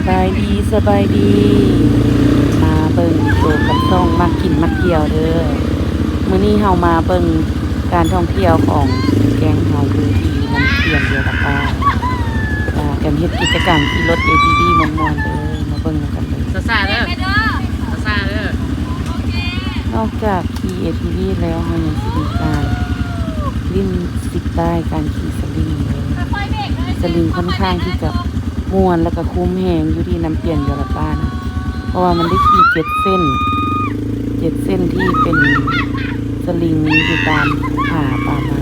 ສະບາຍດີ ສະບາຍດີ ມາເບິ່ງໂຕກັບຊ່ອງມັກກິນມັກທ່ຽວເດີ້. ມື້ນີ້ເຮົາມາເບິ່ງການທ່ອງທ່ຽວຂອງແກ້ງເຮົາຢູ່ທີ່ນ້ຳຂຽນເຢຍລະປາ ພາກັນເຮັດກິດຈະກຳຂີ່ລົດເອທີວີມ່ວນໆເດີ້. ມາເບິ່ງນຳກັນເລີຍ. ຊ້າໆເດີ້ ຊ້າໆເດີ້. ນອກຈາກຂີ່ເອທີວີແລ້ວ ເຮົາຍັງຊິມີການຫຼິ້ນຊິດໃຕ້ ການຂີ່ສະລິງເດີ້. ສະລິງຂ້ອນຂ້າງທີ່ຈະມ່ວນ ແລ້ວກະຄຸ້ມແຮງຢູ່ທີ່ນ້ຳຂຽນເຢຍລະປານະ ເພາະວ່າມັນໄດ້ຂີ່ເຈັດເສັ້ນ ເຈັດເສັ້ນທີ່ເປັນສະລິງຢູ່ຕາມພູຜາປ່າໄມ້.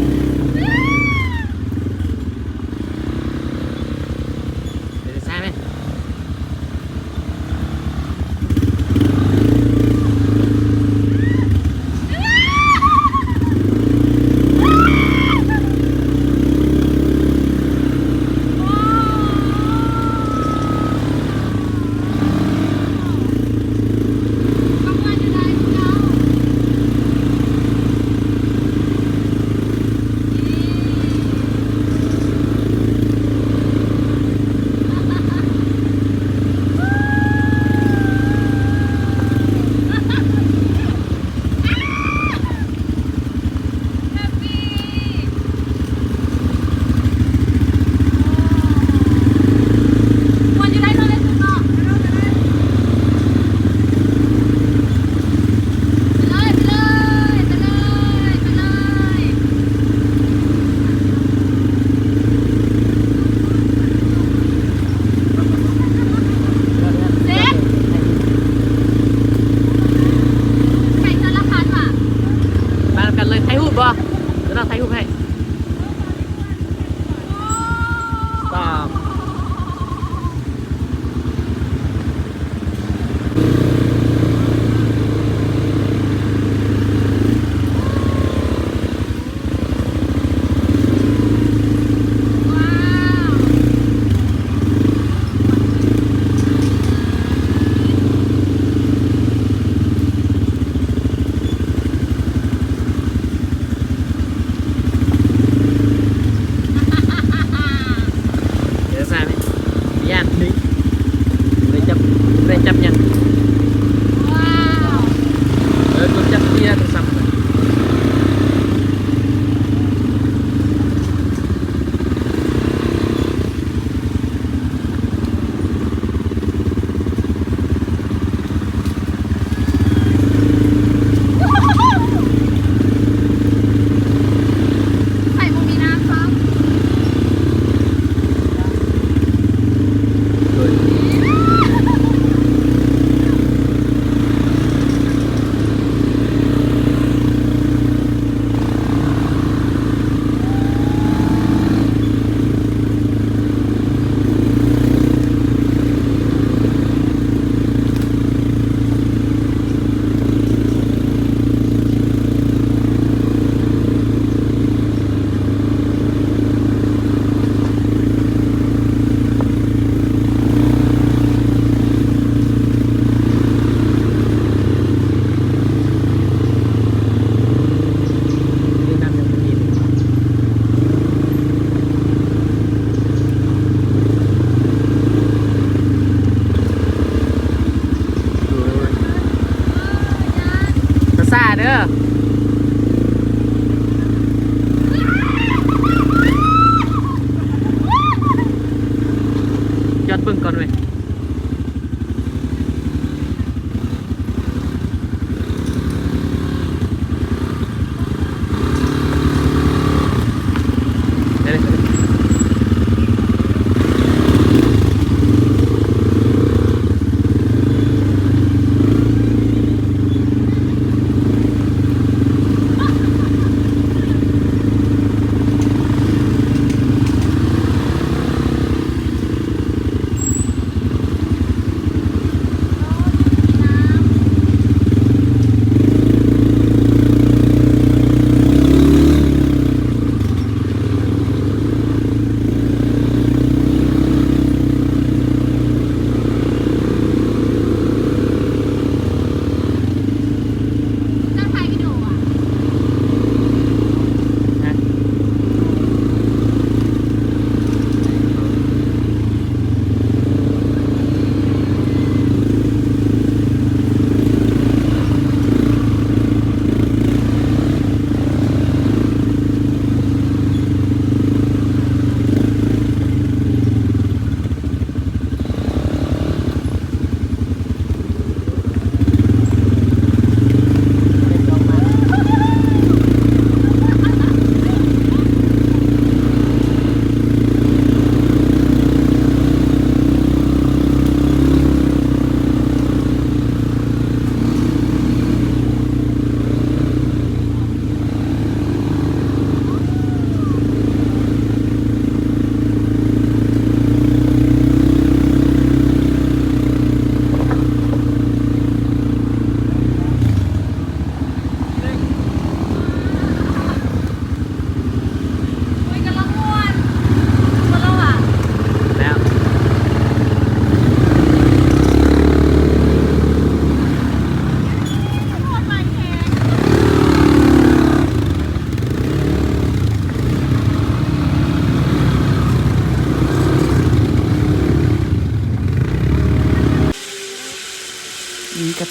ມານຳກັນເລີຍ ຖ່າຍຮູບບໍ່? ເດີ ຖ່າຍຮູບໃຫ້. ສາມ. ເອີ ຊາຍ ຢ້ານ ໄດ້ຈັບ ໄດ້ຈັບຫຍັງ? ເອີ ໂດນຈັບເບຍໂທລະສັບ. ໃສ່ບໍ່ມີນ້ຳຊ້ຳ. ໂດ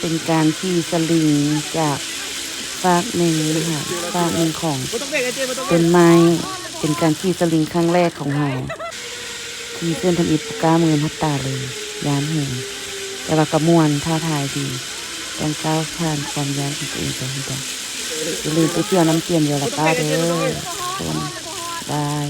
ປັນການຂີ່ສະລິງຈາກຟາກໜຶ່ງຫາຟາກໜຶ່ງຂອງຕົ້ນໄມ້. ເປັນການຂີ່ສະລິງຄັ້ງແລກຂອງເຮົາ ຂີ່ເສັ້ນທຳອິດບໍ່ກ້າເມີນຮັບຕາເລີຍ ຢ້ານແຮງ ແຕ່ວ່າກໍມ່ວນທ້າທາຍດີ ຕ້ອງກ້າວຜ່ານຄວາມຢ້ານຂອງຕົວເອງໄປໃຫ້ໄດ້. ຢ່າລືມໄປທ່ຽວນຳຈຽມເຢາລະປາເດີ ທຸກຄົນ. ບາຍ.